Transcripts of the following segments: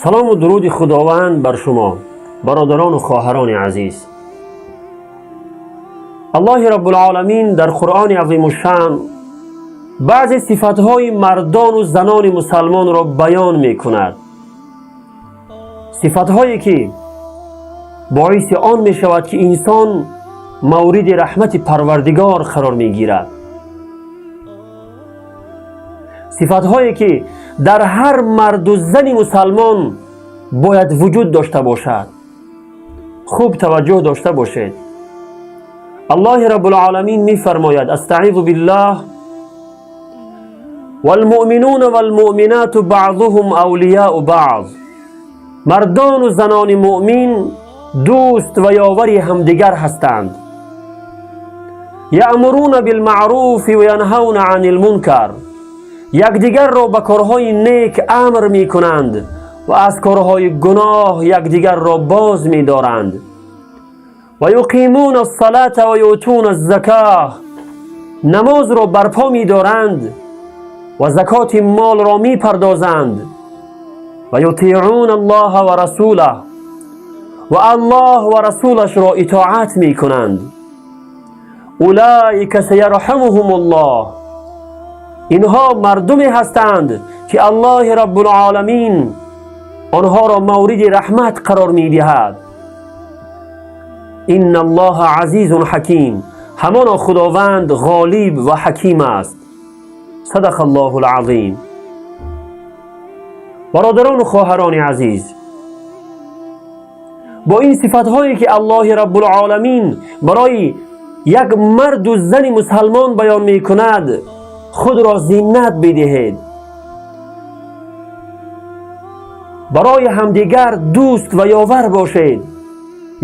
Салому дуруди Худованд бар шумо, бародарону хоҳарони азиз. Аллоҳи Раббулоламин дар Қуръони азимушшаън баъзе сифатҳои мардону занони мусалмонро баён мекунад, сифатҳое ки боиси он мешавад, ки инсон мавриди раҳмати Парвардигор қарор мегирад, сифатҳое ки дар ҳар марду зани мусалмон бояд вуҷуд дошта бошад. Хуб таваҷҷӯҳ дошта бошед. Аллоҳи Раббулоламин мефармояд: Астаизу биллаҳ: والمؤمنون والمؤمنات بعضهم أولياء بعض. Мардону занони муъмин дӯст ва ёвари ҳамдигар ҳастанд. يأمرون بالمعروف وينهون عن المنكر. Якдигарро ба корҳои нек амр мекунанд ва аз корҳои гуноҳ якдигарро боз медоранд. ويقيمون الصلاة ويؤتون الزكاة. Намозро барпо медоранд ва закоти молро мепардозанд. ويطيعون الله ورسوله. Ва Аллоҳ ва расулашро итоат мекунанд. أولئك سيرحمهم الله. Инҳо мардуме ҳастанд, ки Аллоҳи Раббулоламин онҳоро мавриди раҳмат қарор медиҳад. إن الله عزيز حكيم. Ҳамоно Худованд ғолиб ва ҳаким аст. صدق الله العظيم. Бародарону хоҳарони азиз, бо ин сифатҳое ки Аллоҳи Раббулоламин барои як марду зани мусалмон баён мекунад, худро зинат бидиҳед, барои ҳамдигар дӯст ва ёвар бошед,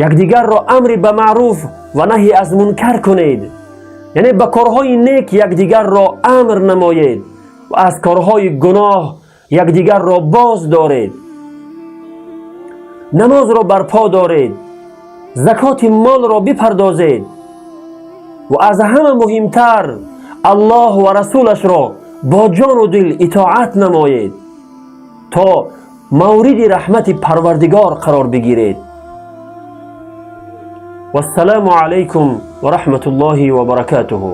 якдигарро амри ба маъруф ва наҳи аз мункар кунед, яъне ба корҳои нек якдигарро амр намоед ва аз корҳои гуноҳ якдигарро боз доред, намозро барпо доред, закоти молро бипардозед ва аз ҳама муҳимтар Аллоҳ ва расулашро бо ҷону дил итоат намоед, то мавриди раҳмати Парвардигор қарор бигиред. Вассалому алайкум ва раҳматуллоҳи ва баракатуҳу.